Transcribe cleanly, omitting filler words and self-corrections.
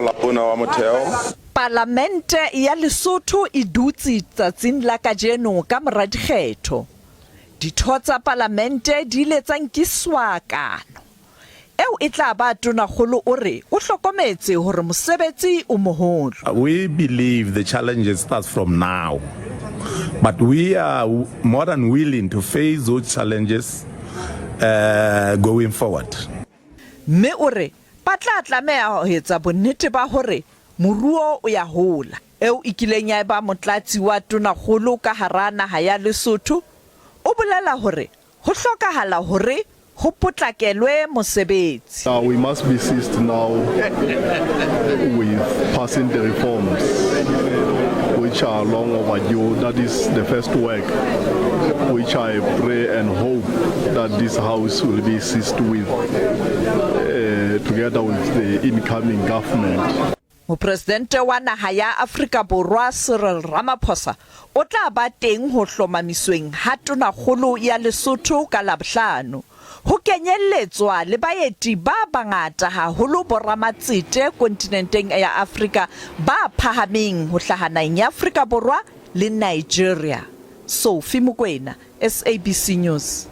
Molapona wa Motheo. Palamente ya Lesotho e dutse tsatsing la kajeno ka mora dikgetho. Ditho tsa palamente di ile tsa nkiswa kano. Eo e tla ba tonakgolo o re o hlokometse hore mosebetsi o moholo. We believe the challenges starts from now, but we are more than willing to face those challenges going forward. Mme o re ba tla tlameha ho etsa bonnete ba hore moruo o ya hola. Eo e kileng ya eba motlatsi wa tonakgolo ka hara naha ya Lesotho o bolela hore ho hlokahala hore ho potlakelwe mosebetsi. We must be seized now with passing the reforms which are long overdue. That is the first work which I pray and hope that this house will be seized with uh, together with the incoming government. Mopresidente wa naha ya Afrika Borwa Cyril Ramaphosa o tla ba teng ho hlomamisweng ha Tonakgolo ya Lesotho ka Labohlano, ho kenyelletswa le baeti ba bangata haholo boramatsete kontinenteng ya Afrika ba phahameng ho hlaha naheng ya Afrika Borwa le Nigeria. Sophie Mokoena, SABC News.